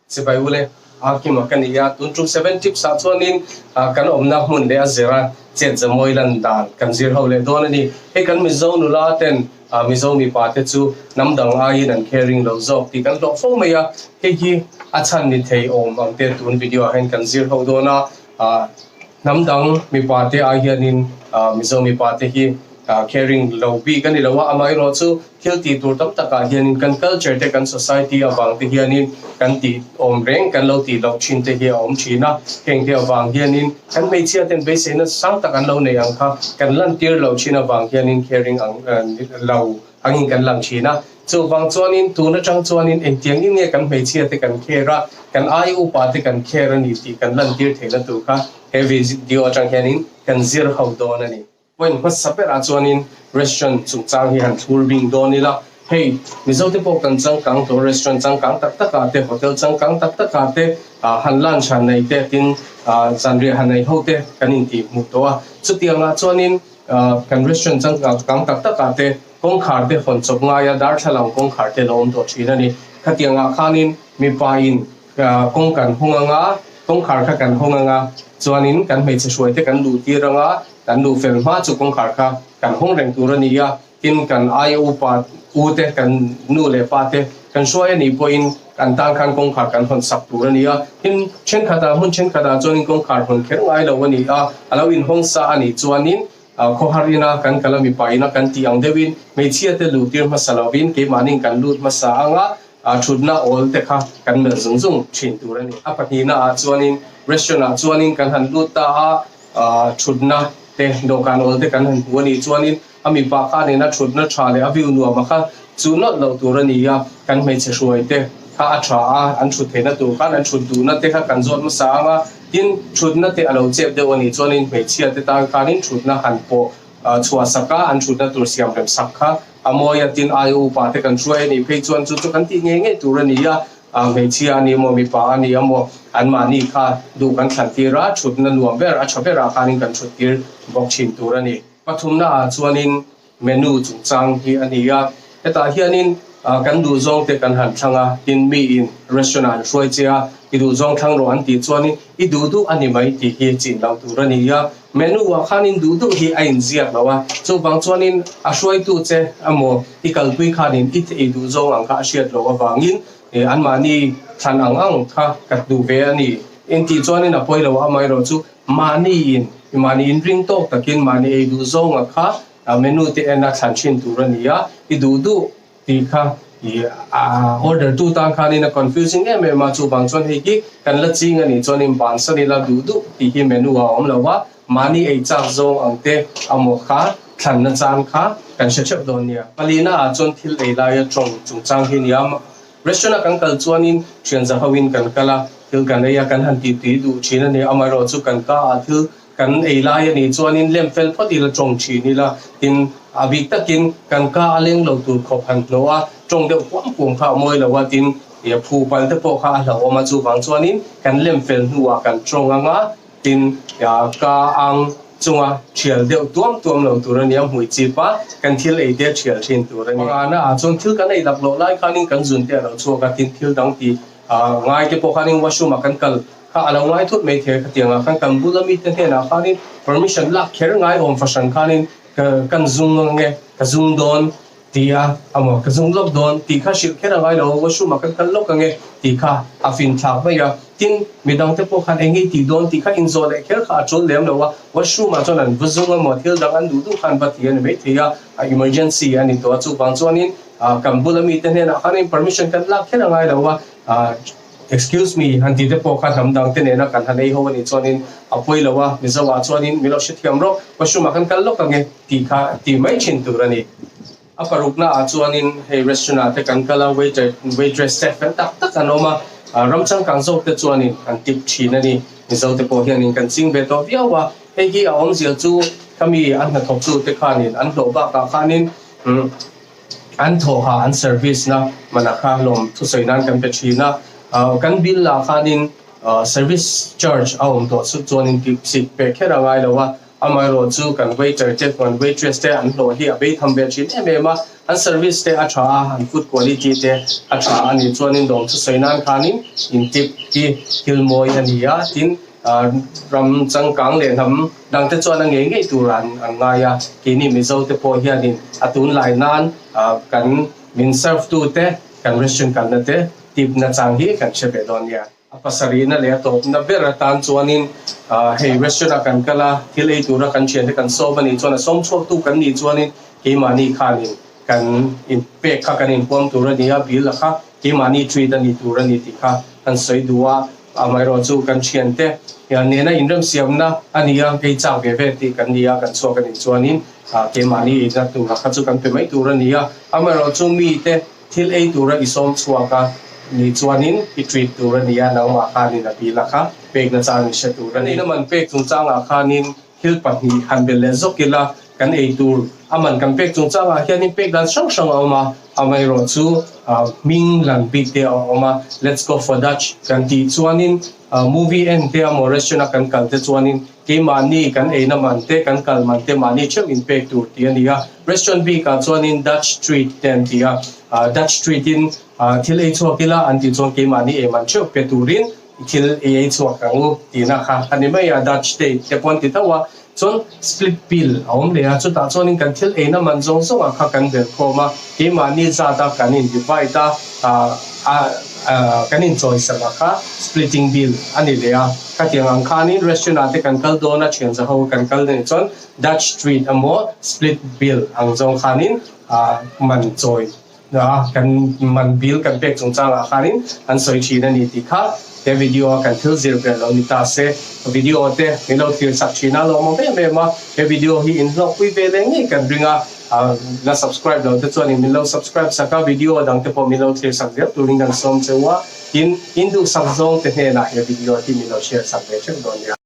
Sipai ule a kima ka ni a, tun tum 7 tips ah chuanin kan awmna hmun leh a zira chet zamawi lan dan kan zir ho leh dawn a ni. Hei kan Mizo nula ten Mizo mipa te chu hnam dang aiin an caring lo zawk tih kan hlawh fo mai a, hei hi a chhan ni thei awm ang te tun video ah hian kan zir ho dawn a. Hnam dang mipa te ai hianin Mizo mipa te hi caring lo bik a ni lo a, amaherawhchu thil tih tur tam takah hianin kan culture te kan society avang te hianin kan tih awm reng kan lo tih loh thin te hi a awm thin a, heng te avang hianin kan hmeichhia ten beiseina sang tak an lo nei ang kha kan lantir loh thin avang hianin caring ang lo angin kan lang thin a. Chuvang chuanin tun atang chuanin engtiangin nge kan hmeichhia te kan care a, kan ai upa te kan care a ni tih kan lantir theihna tur kha he video atang hianin kan zir ho dawn a ni. Point hmasa berah chuanin restaurant chungchang hi han thlur bing dawn ila, hei Mizo te pawh kan changkang tawh restaurant changkang tak takah te, hotel changkang tak takah te han lunch han nei te tin zanriah han nei ho te kan intih hmuh tawh a. Chutiangah chuanin kan restaurant changkang tak takah te kawngkhar te hawn chawp ngaia darthlalang kawngkhar te lo awm tawh thin a ni. Khatiangah khanin mipain kawng kan hawng anga, kawngkhar kha kan hawng anga, chuanin kan hmeichhe hruai te kan luh tir anga, kan luh fel hma chu kawngkhar kha kan hawng reng tur a ni a, tin kan aia upa u te, kan nu leh pa te kan hruai a nih pawhin kan tan khan kawngkhar kan hawn sak tur a ni a, tin thenkhatah hmun thenkhatah chuanin kawngkhar hawn kher ngai lo a ni a, a lo inhawng sa a nih chuanin Khawhar ina kan kal a mipa ina kan tih ang deuhin hmeichhia te luh tir hmasa lovin keimahni'n kan lut hmasa anga thutna awl te kha kan melh zung zung thin tur a ni. A pahnihna ah chuanin restaurant ah chuanin kan han lut ta a, thutna te dawhkan awl te kan han hmu a nih chuanin a mipa kha nena thutna tha leh a view nuam a kha chu nawlh loh tur a ni a, kan hmeichhe hruai te kha a tha a, an thut theihna tur khan an thut duhna te kha kan zawt hmasa anga, Tin, thutna te a lo chep deuh a nih chuanin hmeichhia te tan khanin thutna han pawh chhuah sak a, an thutna tur siam rem sak kha a mawi a, tin aia upa te kan hruai a nih phei chuan chu chu kan tih ngei ngei tur a ni a, hmeichhia a ni maw, mipa a ni a maw, anmahni kha duh kan thlan tir a, thutna nuam ber, a tha berah khanin kan thut tir bawk thin tur a ni. Pathumna ah chuanin Menu chungchang hi a ni a, hetah hianin kan duhzawng te kan han thlang a, tin miin restaurant ah an hruai che a, i duhzawng thlang rawh an tih chuanin i duh duh a ni mai tih hi chin loh tur a ni a, menu ah khanin duh duh hi a inziak lo a, chuvang chuanin a hruaitu che emaw i kalpui khanin i i duhzawng ang kha a hriat loh avangin anmahni thlan ang ang kha ka duh ve a ni intih chuanin a pawi lo a, amaherawhchu Mahniin, mahni inring tawk takin mahni ei duh zawnga kha menu te en a thlan thin tur a ni a, i duh duh tih kha i order tu tan khanin a confusing em em a, chuvang chuan hei hi kan la ching a nih chuanin bansan ila duh duh tih hi menu ah a awm lo a, mahni ei chak zawng ang te amaw kha thlanna chang kha kan hre theuh dawn nia. Palina ah chuan thil ei laia tawng chungchang hi nia Restaurant a kan kal chuanin thian za hoin kan kal a, thil kan ei a, kan han tih tui duh thin a ni. Amaherawhchu kan ka ah thil kan ei lai a nih chuanin lem fel phawt ila tawng thin ila, tin a bik takin kan ka a leng lo tur khawp han hlawh a, tawng deuh puam puam kha a mawi lo a, tin phu pal te pawh kha a hlauhawm a, chuvang chuanin kan lem fel hnuah kan tawng anga, Tin, ka ang chunga thial deuh tuam tuam lo tur a nia, hmui chip a, kan thil ei te thial thin tur a ni. Pangana ah chuan thil kan ei lak loh lai khanin kan zun te a lo chhuak a, tin thil dang tih ngai te pawh khanin washroom ah kan kal kha a lo ngai thut mai thei a, khatiang ah khan kan bula mite hnenah khanin permission lak kher ngai awm fahran khanin kan zung ang e, ka zung dawn. Ti a, amaw ka zung lawk dawn tih kha hrilh kher a ngai lo, washroom ah kan kal lawk ange tih kha a fin thlak mai a. Tin, midang te pawh khan eng nge tih dawn tih kha inzawh leh kher kha a tul lem lo a, washroom ah chuan an va zung amaw thil dang an duh duh khan va ti a ni maithei a, a emergency a ni tawh a, chuvang chuanin kan bula mite hnenah khanin permission kan lak kher a ngai lo a, Excuse me han tih te pawh kha hnam dang te nena kan han ei ho anih chuanin a pawi lo a, Mizo ah chuanin min lo hrethiam rawh, washroom ah kan kal lawk ange tih kha tih mai thin tur a ni. A parukna ah chuanin hei restaurant ah te kan kal a, waiter waitress te fel tak tak an awm a, ram changkang zawk te chuanin an tip thin a ni. Mizo te pawh hianin kan ching ve tawh viau a, hei hi a awmzia chu khami an hnathawk tu te khanin an hlawh bakah khanin An thawha an service na mana kha hlawm thusawi nan kan pe thin a, kan bill ah khanin service charge a awm tawh chu chuanin tih sik pek kher a ngai lo a, Amaherawhchu kan waiter te kan waitress te an hlawh hi a bei tham ve thin em em a, an service te a tha a, an food quality te a tha a nih chuanin dawm chu sawi nan khanin in tip hi thil mawi a ni a, tin ram changkang leh hnam dang te chuan a ngei ngei tur an an ngai a, keini Mizo te pawh hianin a tunlai nan kan min serve tu te kan restaurant kalna te tip nachang hi kan hre ve dawn nia. A pasarihna leh a tawpna ber atan chuanin hei restaurant ah kan kal a, thil ei tura kan thiante kan sawm a nih chuan a sawm chhuaktu kan nih chuanin keimahni khanin kan inpek kha kan inpuam tur a ni a, bill a kha keimahni treat a ni tur a ni tih kha kan sawi duh a, amaherawhchu kan thiante nena inremsiamna a ni a, ei chak ve ve tih kan ni a, kan chhuak a nih chuanin keimahni eina tura kha chu kan pe mai tur a ni a, amaherawhchu mite Thil ei tura i sawm chhuak a nih chuanin i treat tur a nia, nangmah khanin a bill a kha pekna chang i hre tur a ni. Kan eina man pek chungchangah khanin thil pahnih han belh leh zawk ila, kan ei tur a man kan pek chungchangah hianin pek dan hrang hrang a awm a, amaherawhchu hming lan bik te a awm a, Let's go for Dutch kan tih chuanin movie en te emaw restaurant a kan kal te chuanin Keimahni kan eina man te, kan kal man te mahni theuh inpek tur tih a ni a. Restaurant bikah chuanin Dutch treat te an ti a. Dutch treat in thil ei chhuak ila an tih chuan keimahni ei man theuh pe turin thil ei ei chhuak ang u tihna kha a ni mai a. Dutch date te pawh an ti tho a. Chuan split bill a awm leh a, chutah chuanin kan thil eina man zawng zawngah kha kan belhkhawm a, keimahni zata kan in divide a, kan inchawisak a kha splitting bill a ni leh a. Khatiang ang khanin restaurant ah te kan kal dawn a, thian za ho kan kal dawn chuan Dutch treat emaw split bill ang zawng khanin man chawi a kan man bill kan pek chungchangah khanin an sawi thin a ni tih kha he video a kan thil zir ber lo ni ta se. Video te min lo thlir chak thin a lawmawm em em a, he video hi in hlawkpui ve leh ngei kan ring a, la subscribe lo te chuanin min lo subscribe sak a, video dang te pawh min lo thlir sak zel turin kan sawm cheu a. Tin, in duhsak zawng te hnenah he video hi min lo share sak ve theuh dawn nia.